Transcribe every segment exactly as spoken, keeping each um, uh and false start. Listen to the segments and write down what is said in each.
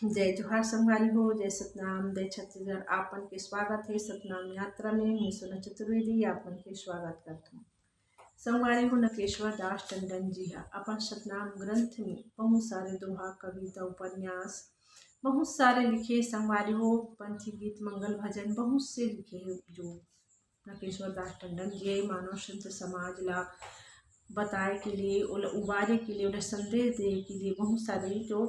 जय जोहार संगवारी हो, जय सतनाम, जय छत्तीसगढ़। आपन के स्वागत हे सतनाम यात्रा में। मैं सोना चतुर्वेदी आपन के स्वागत करत हूँ। संगवारी हो, नकेश्वर दास टंडन जी ह अपन सतनाम ग्रंथ में बहुत सारे दोहा, कविता, उपन्यास बहुत सारे लिखे। संगवारी हो, पंथी गीत, मंगल भजन बहुत से लिखे हे, जो नकेश्वर दास टंडन जी ह मानव संत समाज ला बताए के लिए, ओला उबारे के लिए, ओला संदेश देहे के लिए बहुत सारे जो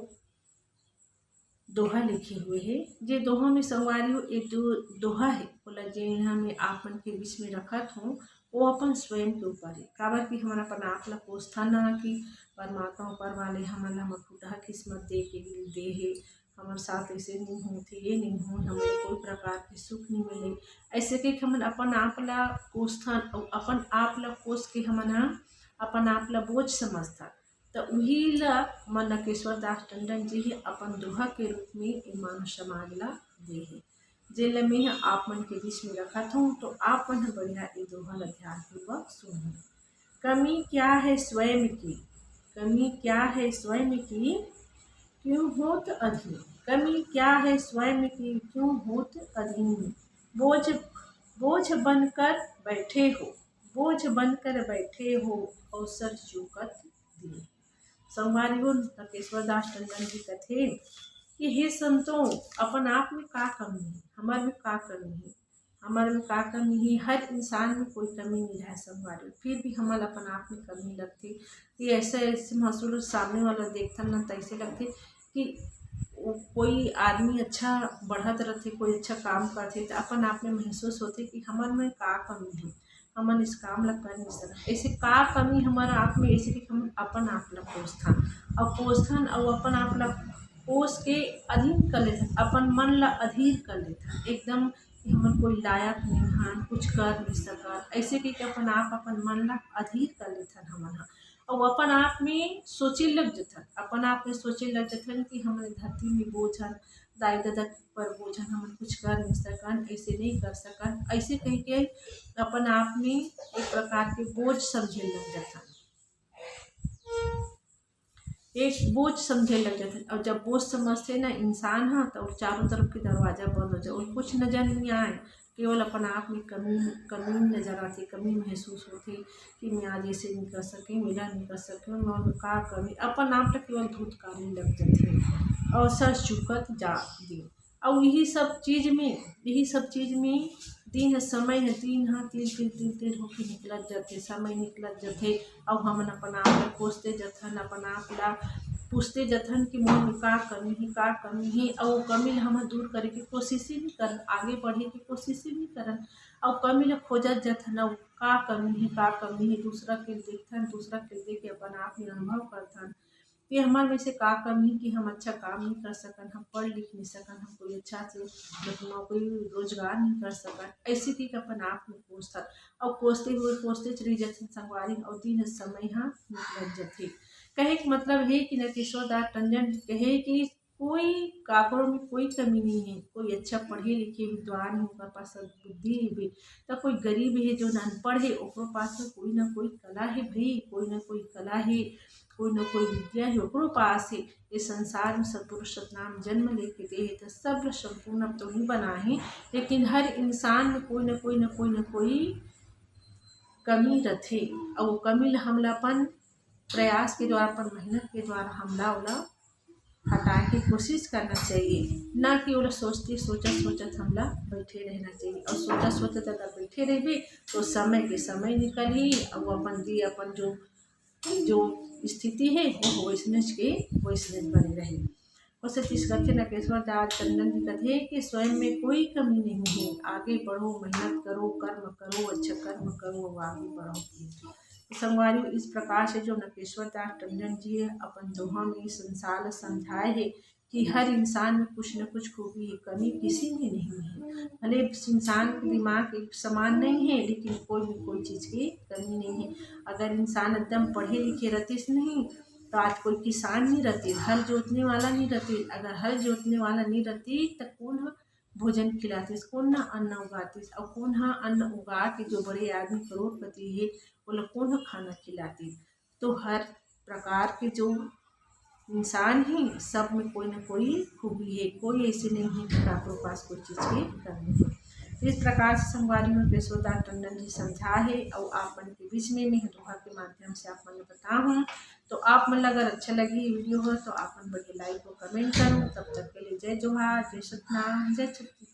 दोहा लिखे हुए हे। जे दोहा में संगवारी हो, एक जो दोहा हे, ओला जेन ह मैं आप मन के बीच में रखत हूँ, वो अपन स्वयं के ऊपर हे। काबर कि हमन अपन आप ला कोसथन ना कि परमात्मा ऊपर वाले हमन ला हमर फुटहा किस्मत दे के दे हे, हमर साथ ऐसे नहीं होथे, ये नहीं हो, हमन कोई प्रकार के सुख नहीं मिले। ऐसे के हमन अपन आप ला कोसथन अउ अपन आप ला कोस के हमन ह अपन आप ला बोझ समझथन। त उही ला मन नकेश्वर दास टंडन जी ह अपन दोहा के रूप में ए मानव समाज ला दे हे, जेन ल मैं ह आप मन के बीच में रखत हूँ। तो आप मन ह बढ़िया ए दोहा ला ध्यानपूर्वक सुनहू। कमी क्या है स्वयं की, कमी क्या है स्वयं की, क्यों होत अधीन। कमी क्या है स्वयं की, क्यों होत अधीन। बोझ, बोझ बनकर बैठे हो, बोझ बनकर बैठे हो, अवसर चूकत दिन। संगवारी हो, नकेश्वर दास टंडन जी कथे कि हे संतो, अपन आप में का कमी हे, हमर में का कमी हे, हमर में का कमी हे। हर इंसान में कोई कमी नहीं रहे संगवारी, फिर भी हमन अपन आप में कमी लगथे। कि ऐसे, ऐसे महसूस सामने वाला देखथन ना, तैसे लगथे कि वो कोई आदमी अच्छा बढ़त रथे, कोई अच्छा काम करथे, तो अपन आप में महसूस होथे कि हमर में का कमी हे, हमन इस काम ला कर नहीं सकत। ऐसे का कमी हमर आप में, ऐसे कि हम अपन आप ला कोसथन, अउ कोसथन अउ अपन आप ला कोस के अधीन कर लेथन, अपन मन ला अधीर कर लेथन एकदम, कि हमन कोई लायक नहीं हन, कुछ कर नहीं सकत। ऐसे कहिके अपन आप, अपन मन ला अधीर कर लेथन हमन ह, अउ अपन आप में सोचे लग जथन, अपन आप में सोचे लग जथन कि हमन धरती में बोझ हन, दाई ददा के ऊपर बोझ हन, हमन कुछ कर नहीं सकन, ऐसे नहीं कर सकन, ऐसे कहिके अपन आप में एक प्रकार के बोझ समझे लग जथन। एक बोझ समझे लग जाथे। और जब बोझ समझथे ना इंसान ह, तो चारों तरफ के दरवाजा बंद हो जाए, और कुछ नजर नहीं आए, केवल अपन आप में कमी, कमी नजर आथे, कमी महसूस होथे कि मैं आज ऐसे नहीं कर सके, मेला नहीं कर सके, मैं का कमी, अपन आप तक केवल धुतकारे लग जाथे। अवसर चूकत जा दिन। अउ यही सब चीज में, यही सब चीज में दिन ह, समय ह, दिन ह तिल तिल तिल तिल होके निकलत जाथे, समय निकलत जाथे। अउ हमन अपन आप ला कोसते जथन, अपन आप ला पूछते जथन कि मोर में का कमी हे, का कमी हे, अउ वो कमी ला हमन दूर करे के कोशिश ही नहीं करन, आगे बढ़े के कोशिश ही नहीं करन। अउ कमी ला खोजत जथन, अउ का कमी हे, का कमी हे, दूसरा के देखथन, दूसरा के देख के अपन आप में अनुभव करथन कि हमर में से का कमी हे कि हम अच्छा काम नहीं कर सकन, हम पढ़ लिख नहीं सकन, हम कोई अच्छा से मतलब नौकरी रोजगार नहीं कर सकन। ऐसे कहिके अपन आप में कोसथन, अउ कोसते हुए कोसतेच रह जथन संगवारी, अउ दिन समय ह निकलत जथे। कहे के मतलब हे कि नकेश्वर दास टंडन कहे कि कोई, काकरो में कोई कमी नहीं हे। कोई अच्छा पढ़े लिखे विद्वान हे, ओकर पास सद्बुद्धि हे, त कोई गरीब हे जो अनपढ़ हे, ओकरो पास में कोई ना कोई कला हे भाई, कोई ना कोई कला हे, कोई ना कोई विद्या हे ओकरो पास हे। ये संसार में सतपुरुष सतनाम जन्म लेके दे हे, त सब ल संपूर्ण अब तो नहीं बना हे, लेकिन हर इंसान में कोई ना कोई ना कोई ना कोई कमी रथे। अउ वो कमी ल हमला अपन प्रयास के द्वारा, अपन मेहनत के द्वारा हमला ओला हटाए के कोशिश करना चाहिए, ना कि ओला सोचते, सोचत, सोचत हमला बैठे रहना चाहिए। अउ सोचत, सोचत अगर बैठे रहबे, तो समय के समय निकलही, अउ अपन दी, अपन जो, जो स्थिति हे, वो वैसनेच के वैसनेच बने रही। और सतीश कथे, नकेश्वर दास टंडन जी कथे कि स्वयं में कोई कमी नहीं है, आगे बढ़ो, मेहनत करो, कर्म करो, अच्छा कर्म करो, अउ आगे बढ़ो। संगवारी, इस प्रकार से जो नकेश्वर दास टंडन जी हे अपन दोहा में संसार ल समझाए हे कि हर इंसान में कुछ न कुछ खूबी हे, कमी किसी में नहीं है। भले इंसान के दिमाग एक समान नहीं है, लेकिन कोई भी कोई चीज की कमी नहीं है। अगर इंसान एकदम पढ़े लिखे रहतिस नहीं, तो आज कोई किसान नहीं रहतिस, हल जोतने वाला नहीं रहतिस। अगर हल जोतने वाला नहीं रहतिस, तो कौन ह भोजन खिलातिस, कौन ह अन्न उगातिस, और कौन ह अन्न उगा के जो बड़े आदमी करोड़पति हे, ओला कौन ह खाना खिलातिस? तो हर प्रकार के जो इंसान हे, सब में कोई ना कोई खूबी हे, कोई ऐसे नहीं हे कि काकरो पास कोई चीज के कमी हे। तो इस प्रकार से संगवारी हो, पेशोदास टंडन जी समझा हे, अउ आप मन के बीच में मैं दोहा के माध्यम से आप मन ल बताहूँ। तो आप मन ल अगर अच्छा लगी ये वीडियो हो तो आप मन बढ़िया like अउ comment करो। तब तक के लिए जय जोहार, जय सतनाम, जय छत्तीसगढ़।